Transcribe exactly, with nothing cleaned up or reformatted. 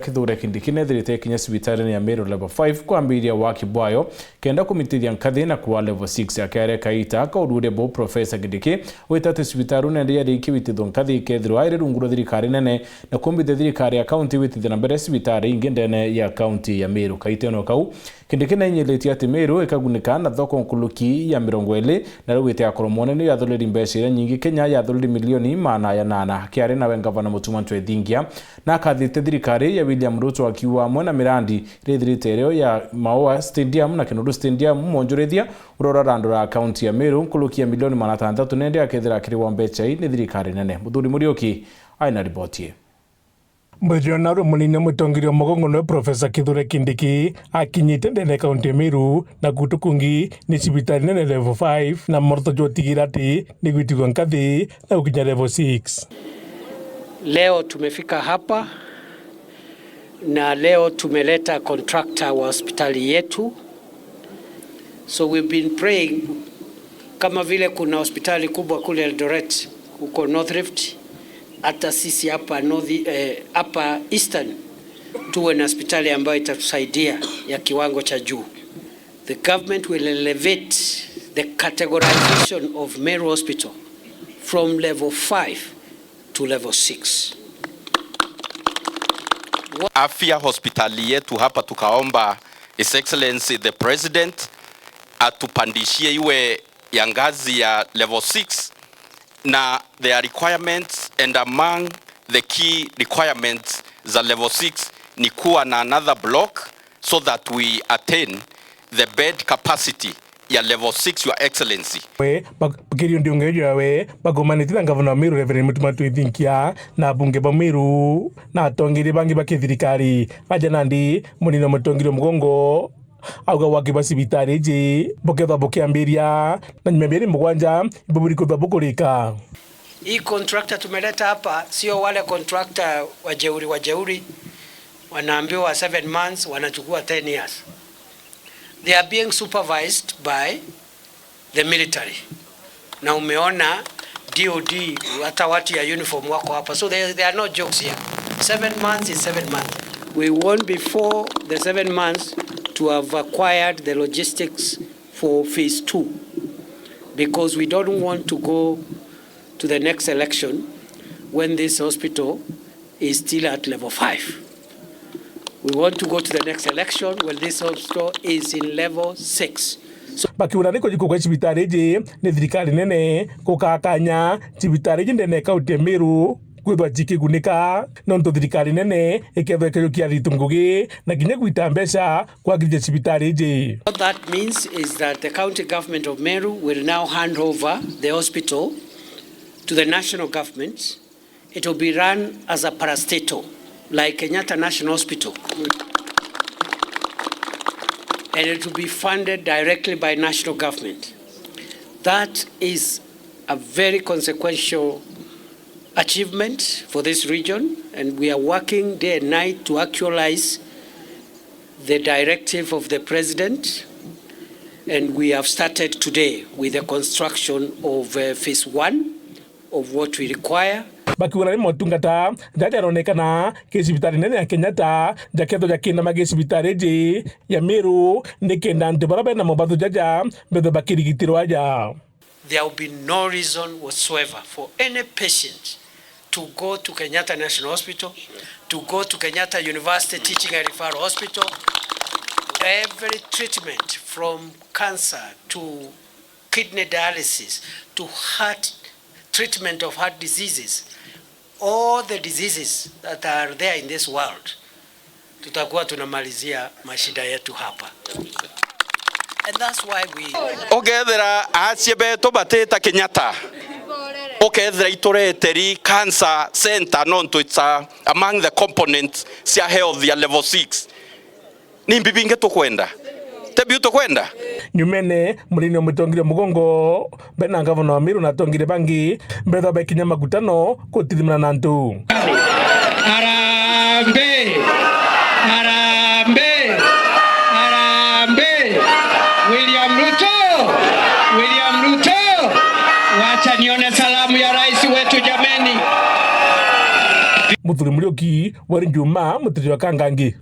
Kithure Kindiki nethirite kinya cibitarine ya Meru Level five kwambiria waki bwayo kenda kumitithia nkathi na kuwa Level six. Akiaria kaita ka ururia buu, Professor Kindiki wita ati cibitari nende yari ikibitithwa nkathi ikethirwa iri rungu rwa thirikari nene na kumbithia thirikari ya kaunti witithia na mbere cibitari ingi ndene ya kaunti ya Meru. Kaiteno kau, Kindiki nainyiritie ati Meru ikagunika na thoko nkuruki ya mirongo iri, na riu itigakorwo mwone ni yathuriri mbeca iria nyingi Kenya yathuriri milioni maana ya nana. Akiaria nawe, Ngavana Mutuma M'Ethingia na akathite thirikari ya William Ruto akiuga amwe na mirandi irithirite irio ya Maua Stadium na Kinoru Stadium mwonjorithia uria urarandura kaunti ya Meru nkuruki ya milioni maana atantatu nende akethira akirigwa mbeca ii ni thirikari nene. Muthuri Muriuki aina riboti ii. Muthenya wa naru munini mutongeria wa mugongo niwe Professor Kithure Kindiki akinyite ndene ya kaunti ya Meru na kuntu kungi ni cibitari nene Level five na mworoto jwa utigira ati ni gwitigwa nkathi na gukinya Level six. Leo tumefika hapa na leo tumeleta contractor wa hospitali yetu. So we've been praying, kama vile kuna hospitali kubwa kule Eldoret, huko North Rift, hata sisi hapa North, eh, hapa Eastern, tuwe na hospitali ambayo itatusaidia ya kiwango cha juu. The government will elevate the categorization of Meru Hospital from level five to level six. Afya hospitali yetu hapa, tukaomba His Excellency the President atupandishie iwe ya ngazi ya level six, na there are requirements, and among the key requirements za level six ni kuwa na another block so that we attain the bed capacity ya level six, Your Excellency. We, bak-, bakirio ndiunge yawe, bagomanite na ngavana wa Meru, Reverend Mutuma M'Ethingia, na abunge ba Meru, na atongeria bangi ba kithirikari. Aja nandi, munini wa mutongeria mugongo, auga waki bwa cibitari iji bukethwa bukiambiria, na nyuma ya mieri mugwanja, buburi kwithwa bukurika. Hii contractor tumeleta hapa, sio wale contractor wajeuri, wajeuri, wanaambiwa seven months, wanachukua ten years. They are being supervised by the military. Na umeona D O D, hata watu ya uniform wako hapa. So there, there are no jokes here. Seven months is seven months. We want before the seven months to have acquired the logistics for phase two, because we don't want to go to the next election when this hospital is still at level five. We want to go to the next election when this hospital is in level six. So, bakiuga ni kujikugwa cibitari iji ni thirikari nene, gukakanya cibitari iji ndene ya kaunti ya Meru kwithwa cikigunika, nontu thirikari nene ikethwa ikiyukia aritu ngugi na kinya gwita mbeca kwagirithia cibitari iji. What that means is that the county government of Meru will now hand over the hospital to the national government. It will be run as a parastatal, like Kenyatta National Hospital. And it will be funded directly by national government. That is a very consequential achievement for this region, and we are working day and night to actualize the directive of the president, and we have started today with the construction of, uh, phase one of what we require. Bakiuga ni motungata jaja jaronekana ki cibitari nene ya Kenyatta jakethwa jakinama ki cibitari iji ya Meru, nikenda antu baria bena mobatho jaja bethwe bakirigitirwa aja. There will be no reason whatsoever for any patient to go to Kenyatta National Hospital, to go to Kenyatta University Teaching and Referral Hospital. Every treatment, from cancer to kidney dialysis to heart, treatment of heart diseases, all the diseases that are there in this world, tutakuwa tunamalizia mashida yetu hapa. And that's why we... Ukethira acie betu batita Kenyatta, ukethira itureteri cancer center, nontu it's a, among the components cia health ya level six. Ni mbi bingi tukwenda? Ti biu tukwenda? Nyumene, munini wa mutongeria mugongo, mbere na ngavana wa Meru na atongeria bangi, mbethwa bekinya makutano kutithimana na antu. Harambee! Harambee! Harambee! William Ruto! William Ruto! Wacha nione salamu ya rais wetu jameni. Muthuri Muriuki, Weri Njuma, Mutiri wa Kangangi.